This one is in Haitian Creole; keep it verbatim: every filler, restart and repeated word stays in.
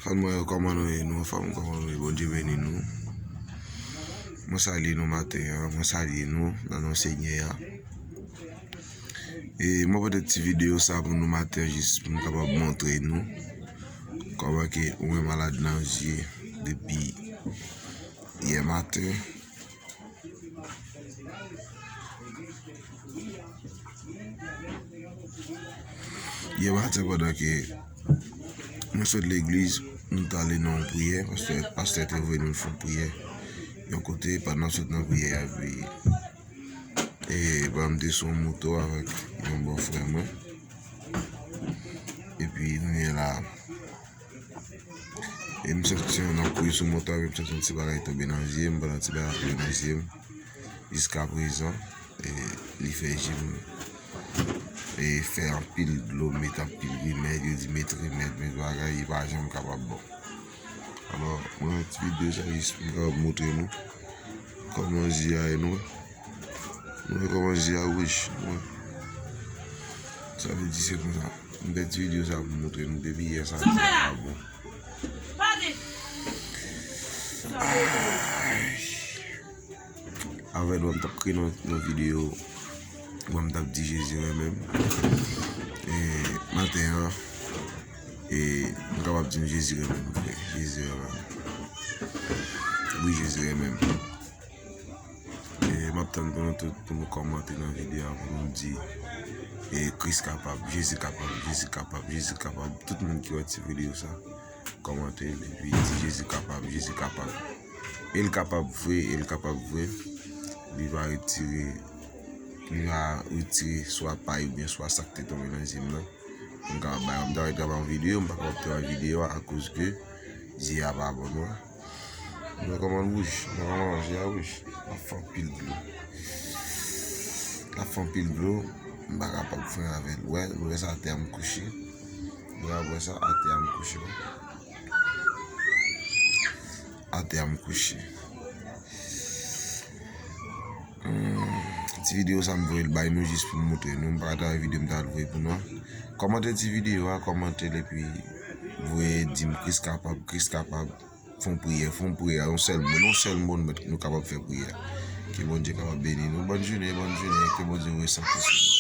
Fanm mwen yo, kòman nou ye? Nou anfòm, kòman nou ye? Bondye beni nou. Mwen salye nou maten an, mwen salye nou nan non Senyè a. E mwen pote ti videyo sa pou nou maten, jis pou m kapab montre nou kòman ke mwen malad nan zye depi yè maten. Yè maten, pandan ke mwen sot legliz, nou t ale nan yon priyè, pastè, pastè te voye nou fè yon priyè yon kote, pandan n sot nan priyè a, epi e, pandan m te sou yon moto avèk yon bòfrè mwen. Epi, kounye a la, e m santi yon, n ap kouri sou moto a, epi m santi yon ti bagay tonbe nan zye m, pandan ti bagay la tonbe nan zye m, jiskaprezan, e, li fè je m, e, fè anpil dlo, met anpil rimèd, yo di met rimèd, met bagay, li pa janm kapab bon. Alò, mwen fè ti videyo sa jis pou m kapab montre nou kòman zye a ye, nou wè. Nou wè kòman zye a wouj, nou wè. Sa vle di se konsa. M fè ti videyo sa pou m montre nou depi yè sa zye a pa bon. Ay. Avè nou, m t ap kriye nan, nan videyo, mwen m t ap di Jezi renmen m. E, maten an, e, m kapab di nou Jezi renmen m, vre. Jezi renmen m. Wi, Jezi renmen m. E, m ap tann pou nou tout, pou nou kòmante nan videyo a, pou nou di, e, Kris kapab, Jezi kapab, Jezi kapab, Jezi kapab. Tout moun ki wè ti videyo sa, kòmante l, epi di Jezi kapab, Jezi kapab. E l kapab vre, e l kapab vre. Li va retire, li va retire swa pay oubyen swa sa k te tonbe nan zye m nan. M kapab bay, m ta retire yon videyo, m pa kapab fè yon videyo a akoz ke zye a pa bon, non. Nou wè kòman l wouj, nou wè kòman zye a wouj. L ap fè anpil dlo. L ap fè anpil dlo, m pa kapab fè avè l. Wè, nou wè sa atè a m kouche. Nou wè sa atè a m kouche, wè. Atè a m kouche. Hmm, ti videyo sa m voye l bay nou jis pou m montre nou. M pa ka travay videyo m ta al voye pou nou an. Kòmante ti videyo a, kòmante l epi voye di m Kris kapab, Kris kapab. Fè yon priyè, fè yon priyè, yon sèl mo, yon sèl mo nou mèt, nou kapab fè priyè. Ke Bondye kapab beni nou. Bòn jounen, bòn jounen, ke Bondye voye santi sou nou.